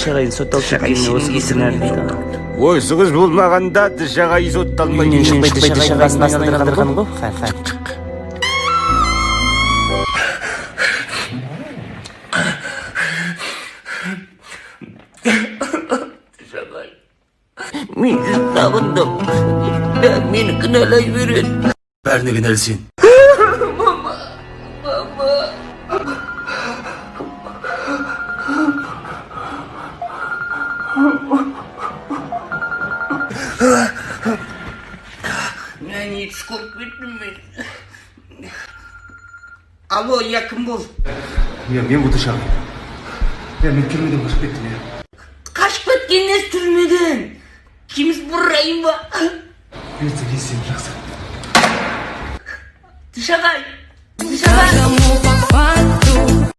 Дышағайдың сотталып кеткеніне осы қыз кінәлі дейді ғой. Осы қыз болмағанда, Дышағай сотталмай, Үйінен шықпай, Дышағайдың басын айналдырған ғой. Мен сағындым. Бәрі мені кінәлай береді. Бәріне кінәлі сен. Мама, мама. Мен не түс көріп кеттім мен? Алло, я, кім бол? Иә, мен ғой, Дышағай. Иә, мен түрмеден қашып кеттім, иә. Қашып кеткен несі түрмеден? Киміз бұрайын ба? Бұйыртса, кездесеміз, жақсы. Дышағай, Дышағай. Каждому по факту.